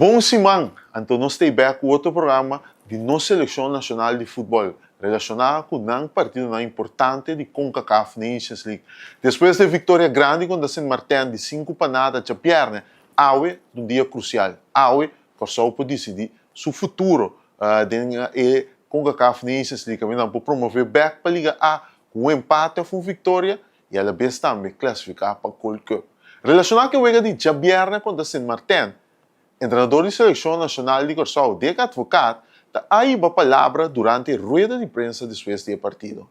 Bon siman! Anto nos ta bek ku otro programa di nos selekshon nashonal di futbòl relashoná ku nan partidonan importante di Concacaf Nations League. Despues di e viktoria grandi kontra Sint Maarten di sinku pa nada djabièrnè, awe ta un dia krusial. Awe Kòrsou por disidí su futuro den e Concacaf Nations League kaminda nan por promové bek pa Liga A ku un empate òf un viktoria i alabes tambe klasifiká pa Gold Cup. Relashoná ku e wega di djabièrnè kontra Sint Maarten, entrenador di selekshon nashonal di Kòrsou, Dick Advocaat, ta a hiba palabra durante e rueda di prensa despues di e partido.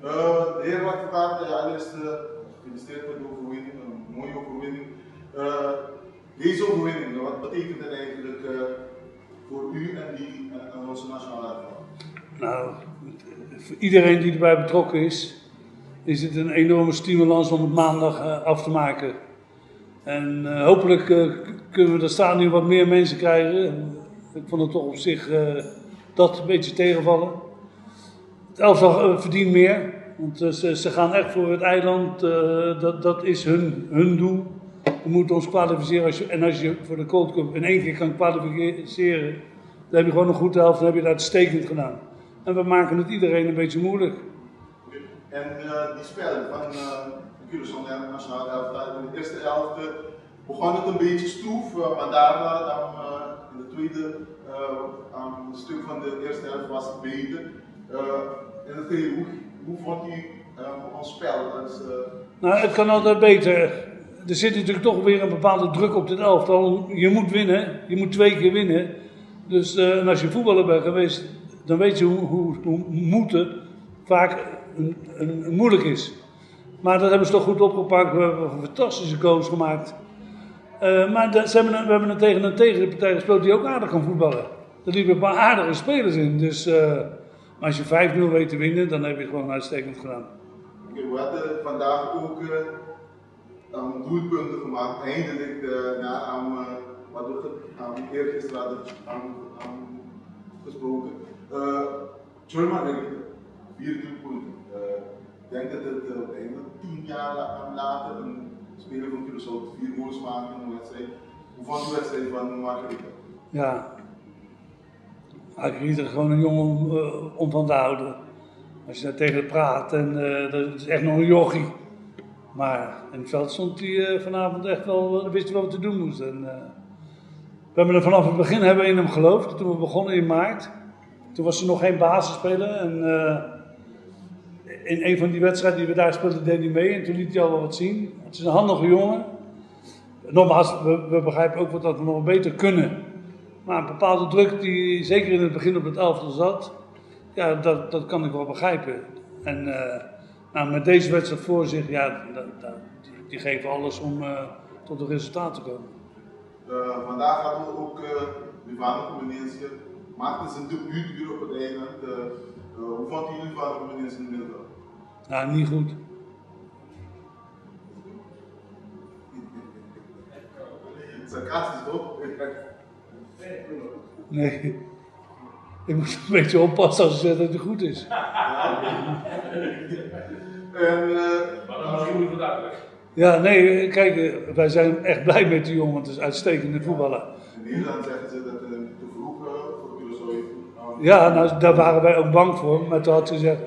De heer Advocaat, allereerst gefeliciteerd met de overwinning, een mooie overwinning. Deze overwinning, wat betekent het eigenlijk voor u en die en onze nationale elftal? Nou, voor iedereen die erbij betrokken is, is het een enorme stimulans om het maandag eh, af te maken. En eh, hopelijk eh, kunnen we dat stadion wat meer mensen krijgen. Ik vond het toch op zich dat een beetje tegenvallen. Het elftal verdient meer, want ze, ze gaan echt voor het eiland. dat, dat is hun, hun doel. We moeten ons kwalificeren. Als je, en als je voor de Gold Cup in één keer kan kwalificeren, dan heb je gewoon een goede helft. Dan heb je het uitstekend gedaan. En we maken het iedereen een beetje moeilijk. En uh, die spel van uh, de Curaçao Nationale Elftal in de eerste helft begon het een beetje stroef, uh, maar daarna dan, in de tweede um, stuk van de eerste helft was het beter. in het geheel, hoe, hoe vond u ons spel? Als, Nou, het kan altijd beter. Er zit natuurlijk toch weer een bepaalde druk op dit elftal. Je moet winnen, je moet twee keer winnen. Dus, uh, en als je voetballer bent geweest, dan weet je hoe, hoe, hoe moeten vaak een, een, moeilijk is. Maar dat hebben ze toch goed opgepakt. We hebben fantastische goals gemaakt. Uh, maar dat, ze hebben, we hebben tegen een tegenpartij gespeeld die ook aardig kan voetballen. Er liepen een paar aardige spelers in. Dus uh, maar als je 5-0 weet te winnen, dan heb je het gewoon uitstekend gedaan. Okay, we hadden vandaag ook uh, um, doelpunten gemaakt. Eindelijk na um, wat we um, eergisteren hadden um, um, gesproken. Uh, Joy Margarita, vier doelpunten. Uh, ik denk dat het uh, 10 jaar later een speler van Curaçao vier goals maakt in een wedstrijd. Hoe vond u de wedstrijd van Margarita? Ja, Margarita is gewoon een jongen om, uh, om van te houden. Als je daar tegen praat, en uh, dat is echt nog een jochie. Maar in het veld stond hij uh, vanavond echt wel, wist hij wel wat hij doen moest. En, we hebben er vanaf het begin hebben we in hem geloofd. Toen we begonnen in maart. Toen was hij nog geen basisspeler. En in een van die wedstrijden die we daar speelden, deed hij mee. En toen liet hij al wel wat zien. Het is een handige jongen. Nogmaals, we, we begrijpen ook wat dat we nog beter kunnen. Maar een bepaalde druk die zeker in het begin op het elftal zat, ja, dat, dat kan ik wel begrijpen. En uh, nou, met deze wedstrijd voor zich, ja, dat, dat, die, die geven alles om uh, tot een resultaat te komen. Uh, vandaag hadden we ook uh, Livano Comenencia. Maakte zijn debuut hier op het eiland. hoe vond u Livano Comenencia in de middenveld? Nou, niet goed. Sarcastisch toch? Nee. Ik moet een beetje oppassen als ik zeg dat het goed is. En, uh, maar misschien moet je het uitleggen. Ja, nee, kijk, wij zijn echt blij met die jongen, want het is uitstekende voetballer. In Nederland zeggen ze dat het te vroeg voor Curaçao heeft. Ja, nou, daar waren wij ook bang voor. Maar toen had ze gezegd,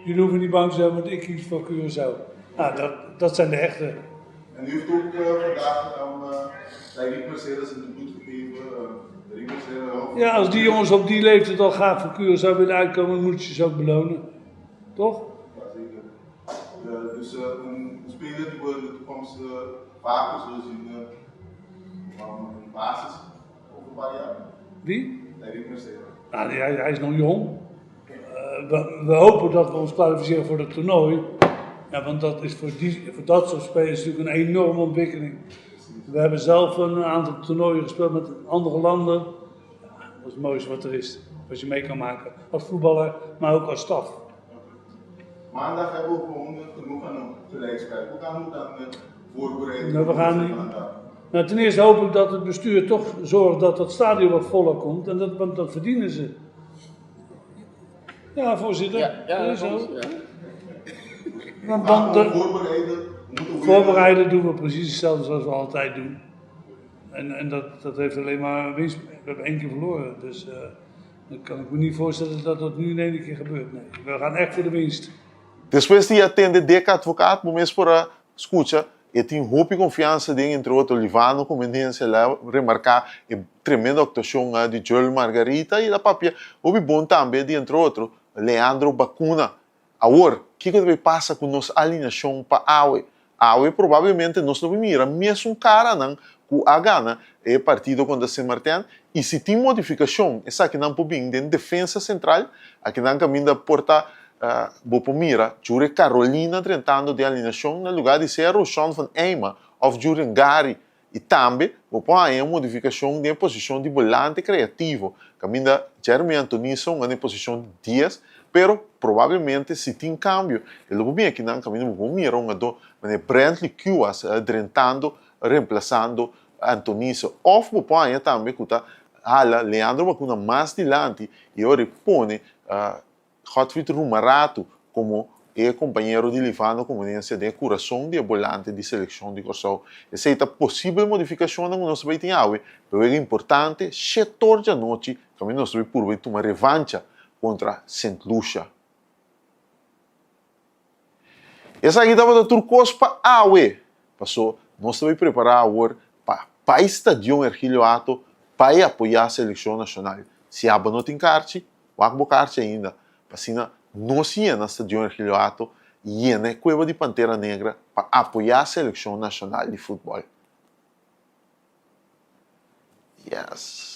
jullie hoeven niet bang te zijn, want ik kies voor Curaçao. Nou, dat, dat zijn de echte. En u heeft ook uh, vandaag um, uh, Rick Mercedes een debuut gegeven. Uh, Rick Mercedes, ja, als die jongens op die leeftijd al graag voor Curaçao willen uitkomen, moet je ze ook belonen. Toch? Ja, zeker. Uh, dus een speler die we in de toekomst vaker zullen zien um, in basis over een paar jaar. Wie? Rick Mercedes. Nou, hij, hij is nog jong. We, we, hopen dat we ons kwalificeren voor het toernooi. Ja, want dat is voor, die, voor dat soort spelers natuurlijk een enorme ontwikkeling. We hebben zelf een aantal toernooien gespeeld met andere landen. Ja, dat is het mooiste wat er is. Wat je mee kan maken. Als voetballer, maar ook als staf. Maandag hebben we gewoon genoeg aan een gelijkspel. Hoe gaan we dan voorbereiden? Nou, we gaan, nou, ten eerste hoop ik dat het bestuur toch zorgt dat dat stadion wat voller komt. En dat, want dat verdienen ze. Ja, voorzitter. Ja, ja, dat is dat zo. ja. Want dan, Maar dan, voorbereiden, we moeten voorbereiden doen we precies hetzelfde zoals we altijd doen. En, en dat, dat heeft alleen maar winst. We hebben één keer verloren. Dus dan kan ik me niet voorstellen dat dat nu in één keer gebeurt. Nee, we gaan echt voor de winst. Despues di a tende Dick Advocaat, bo mes por a scucha e tin hopi confiansa den entre otro Livano Comendencia. El a remarca e tremendo actuacion di Joel Margarita y el a papia hopi bon tambe di entre otro Leandro Bacuna. Awor, kiko ta bay pasa cu nos alineacion pa awe? Awe probablemente nos lo bay mira mesun caranan cu a gana e partido contra Sint Maarten y si tin modificacion esakinan por bin den defensa central, akinan caminda por ta bo por mira Jure Carolina drentando den alineacion na lugar di sea Roshan van Eyma of Juren Gary y tambe bo por haña un modificacion den e posicion di bolante creativo caminda Jeremy Antonisse hunga den posicion di dies pero probablemente si tin cambio e lo por bin akinan caminda bo por mira un hungador manera Brandley Kuwas drentando remplasando Antonisse of bo por haña tambe cu ta hala Leandro Bacuna mas dilanti y ora e pone Godfried Roemeratu komo e kompañero di Livano Komunencia den e kurason di e bolante di selekshon di Kòrsou. Esei ta posibel modifikashonnan ku nos ta bai tin awe, pero wega importante, shetor djanochi kaminda nos ta bai purba di tuma revancha kontra Sint Lucia. Esaki tabata tur kos pa awe, paso nos ta bai prepará awor pa bai Stadion Ergilio Hato bai apoyá selekshon nashonal. Si abo no tin karchi, Wak bo karchi ainda, pa asina nos yena Stadion Ergilio Hato i yena e Cueva di Pantera Negra pa apoyá selekshon nashonal di futbòl. Yes.